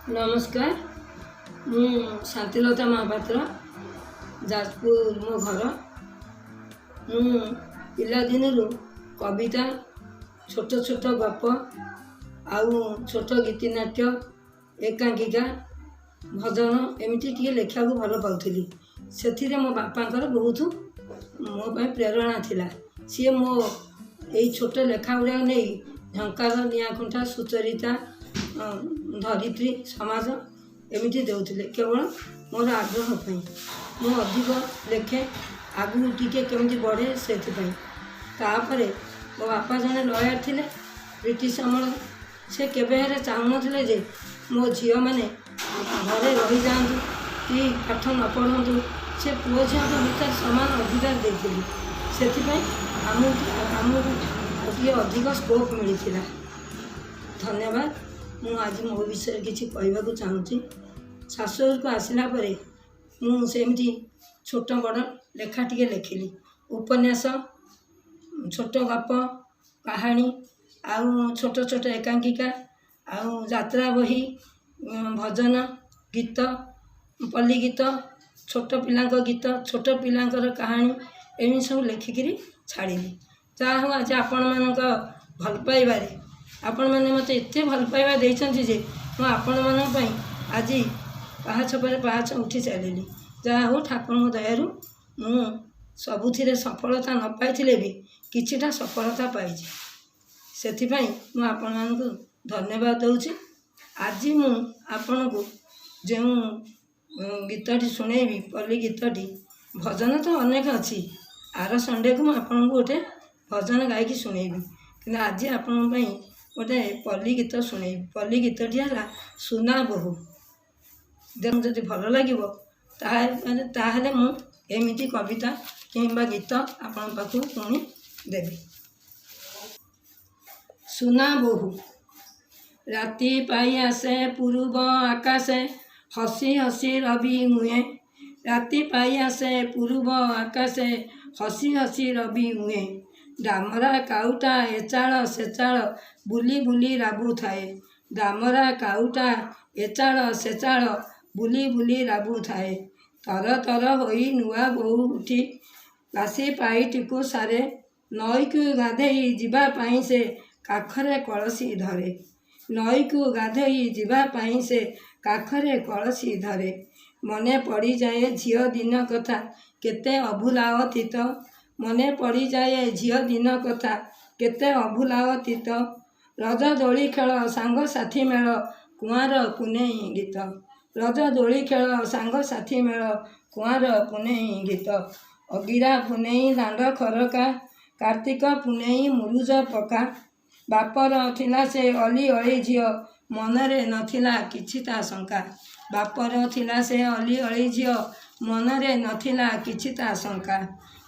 ନମସ୍କାର, ମୁଁ ଶାନ୍ତିଲତା ମହାପାତ୍ର, ଯାଜପୁର ମୋ ଘର। ମୁଁ ପିଲାଦିନରୁ କବିତା, ଛୋଟ ଛୋଟ ଗପ ଆଉ ଛୋଟ ଗୀତିନାଟ୍ୟ, ଏକାଙ୍କିକା, ଭଜନ ଏମିତି ଟିକେ ଲେଖିବାକୁ ଭଲ ପାଉଥିଲି। ସେଥିରେ ମୋ ବାପାଙ୍କର ବହୁତ ମୋ ପାଇଁ ପ୍ରେରଣା ଥିଲା। ସିଏ ମୋ ଏଇ ଛୋଟ ଲେଖା ଗୁଡ଼ାକ ନେଇ ଝଙ୍କାର, ନିଆଁଖୁଣ୍ଟା, ସୁଚରିତା, ଧରିତ୍ରୀ, ସମାଜ ଏମିତି ଦେଉଥିଲେ, କେବଳ ମୋର ଆଗ୍ରହ ପାଇଁ। ମୁଁ ଅଧିକ ଲେଖେ, ଆଗକୁ ଟିକେ କେମିତି ବଢ଼େ ସେଥିପାଇଁ। ତାପରେ ମୋ ବାପା ଜଣେ ଲୟର୍ ଥିଲେ ବ୍ରିଟିଶ ଅମଳ। ସେ କେବେ ହେଲେ ଚାହୁଁନଥିଲେ ଯେ ମୋ ଝିଅମାନେ ଘରେ ରହିଯାଆନ୍ତୁ କି ପାଠ ନ ପଢ଼ନ୍ତୁ। ସେ ପୁଅ ଝିଅଙ୍କ ଭିତରେ ସମାନ ଅଧିକାର ଦେଇଥିଲେ। ସେଥିପାଇଁ ଆମକୁ ଆଉ ଟିକେ ଅଧିକ ସ୍କୋପ୍ ମିଳିଥିଲା। ଧନ୍ୟବାଦ। ମୁଁ ଆଜି ମୋ ବିଷୟରେ କିଛି କହିବାକୁ ଚାହୁଁଛି। ଶାଶୁଘରକୁ ଆସିଲା ପରେ ମୁଁ ସେମିତି ଛୋଟ ବଡ଼ ଲେଖା ଟିକେ ଲେଖିଲି। ଉପନ୍ୟାସ, ଛୋଟ ଗପ, କାହାଣୀ ଆଉ ଛୋଟ ଛୋଟ ଏକାଙ୍କିକା ଆଉ ଯାତ୍ରା ବହି, ଭଜନ ଗୀତ, ପଲ୍ଲୀ ଗୀତ, ଛୋଟ ପିଲାଙ୍କ ଗୀତ, ଛୋଟ ପିଲାଙ୍କର କାହାଣୀ ଏମିତି ସବୁ ଲେଖିକିରି ଛାଡ଼ିଲି। ଯାହା ହଉ, ଆଜି ଆପଣମାନଙ୍କ ଭଲ ପାଇବାରେ, ଆପଣମାନେ ମୋତେ ଏତେ ଭଲ ପାଇବା ଦେଇଛନ୍ତି ଯେ ମୁଁ ଆପଣମାନଙ୍କ ପାଇଁ ଆଜି ପାହାଚ ପରେ ପାହାଚ ଉଠି ଚାଲିଲି। ଯାହା ହଉ, ଠାକୁରଙ୍କ ଦୟାରୁ ମୁଁ ସବୁଥିରେ ସଫଳତା ନ ପାଇଥିଲେ ବି କିଛିଟା ସଫଳତା ପାଇଛି। ସେଥିପାଇଁ ମୁଁ ଆପଣମାନଙ୍କୁ ଧନ୍ୟବାଦ ଦେଉଛି। ଆଜି ମୁଁ ଆପଣଙ୍କୁ ଯେଉଁ ଗୀତଟି ଶୁଣେଇବି, ପଲ୍ଲୀ ଗୀତଟି, ଭଜନ ତ ଅନେକ ଅଛି। ଆର ସଣ୍ଡେକୁ ମୁଁ ଆପଣଙ୍କୁ ଗୋଟେ ଭଜନ ଗାଇକି ଶୁଣେଇବି, କିନ୍ତୁ ଆଜି ଆପଣଙ୍କ ପାଇଁ ଗୋଟେ ପଲ୍ଲୀ ଗୀତ ଶୁଣେଇବି। ପଲ୍ଲୀ ଗୀତଟି ହେଲା ସୁନା ବୋହୂ। ଦେନ୍ ଯଦି ଭଲ ଲାଗିବ, ତାହେଲେ ମୁଁ ଏମିତି କବିତା କିମ୍ବା ଗୀତ ଆପଣଙ୍କ ପାଖକୁ ପୁଣି ଦେବି। ସୁନା ବୋହୂ। ରାତି ପାଇ ଆସେ ପୂରୁବ ଆକାଶେ, ହସି ହସି ରବି ଉଏଁ। ରାତି ପାଇ ଆସେ ପୂରୁବ ଆକାଶେ, ହସି ହସି ରବି ଉଏଁ। ଡାମରା କାଉଟା ଏଚାଳ ସେଚାଳ ବୁଲି ବୁଲି ରାବୁଥାଏ। ଡାମରା କାଉଟା ଏଚାଳ ସେଚାଳ ବୁଲି ବୁଲି ରାବୁଥାଏ। ତର ତର ହୋଇ ନୂଆ ବୋହୂ ଉଠି ବାସି ପାଇଟିକୁ ସାରେ। ନଈକୁ ଗାଧେଇ ଯିବା ପାଇଁ ସେ କାଖରେ କଳସୀ ଧରେ। ନଈକୁ ଗାଧୋଇ ଯିବା ପାଇଁ ସେ କାଖରେ କଳସୀ ଧରେ। ମନେ ପଡ଼ିଯାଏ ଝିଅ ଦିନ କଥା, କେତେ ଅଭୁଲା ଅତୀତ। ମନେ ପଡ଼ିଯାଏ ଝିଅ ଦିନ କଥା, କେତେ ଅଭୁଲା ଅତୀତ। ରଜ ଦୋଳି ଖେଳ, ସାଙ୍ଗସାଥି ମେଳ, କୁଆଁର ପୁନେଇଁ ଗୀତ। ରଜ ଦୋଳି ଖେଳ, ସାଙ୍ଗସାଥି ମେଳ, କୁଆଁର ପୁନେଇଁ ଗୀତ। ଅଗିରା ପୁନେଇଁ ଦାଣ୍ଡ ଖରକା, କାର୍ତ୍ତିକ ପୁନେଇଁ ମୁରୁଜ ପକା। ବାପର ଥିଲା ସେ ଅଲି ଅଳି ଝିଅ, ମନରେ ନଥିଲା କିଛି ତା ଶଙ୍କା। ବାପର ଥିଲା ସେ ଅଲି ଅଳି ଝିଅ, ମନରେ ନଥିଲା କିଛି ତା ଶଙ୍କା।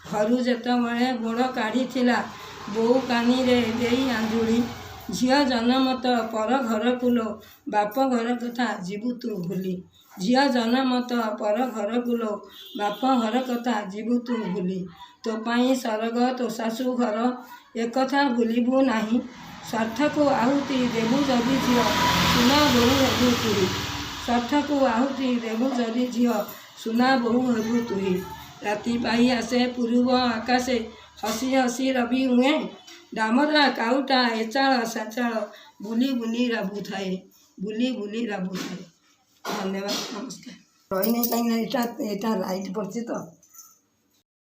ଘରୁ ଯେତେବେଳେ ଗୋଡ଼ କାଢ଼ିଥିଲା, ବୋଉ କାନିରେ ଦେଇ ଆଞ୍ଜୁଳି। ଝିଅ ଜନମ ତ ପର ଘରକୁ ଲୋ, ବାପ ଘର କଥା ଯିବୁ ତୁ ଭୁଲି। ଝିଅ ଜନମ ତ ପର ଘରକୁ ଲୋ, ବାପ ଘର କଥା ଯିବୁ ତୁ ଭୁଲି। ତୋ ପାଇଁ ସରଗ ତୋ ଶାଶୁ ଘର, ଏକଥା ଭୁଲିବୁ ନାହିଁ। ସ୍ୱାର୍ଥକୁ ଆହୁତି ଦେବୁ ଯଦି ଝିଅ, ସୁନା ବୋହୂ ହେବୁ ତୁହି। ସ୍ୱାର୍ଥକୁ ଆହୁତି ଦେବୁ ଯଦି ଝିଅ, ସୁନା ବୋହୂ ହେବୁ ତୁହି। ରାତି ପାହି ଆସେ ପୂରୁବ ଆକାଶେ, ହସି ହସି ରବି ଉଏଁ। ଡାମରା କାଉଟା ଏଚାଳ ସେଚାଳ ବୁଲି ବୁଲି ରାବୁଥାଏ, ବୁଲି ବୁଲି ରାବୁଥାଏ। ଧନ୍ୟବାଦ, ନମସ୍କାର। ରହିନି, କାହିଁକି ନା ଏଇଟା ଲାଇଟ୍ ପଡ଼ିଛି ତ।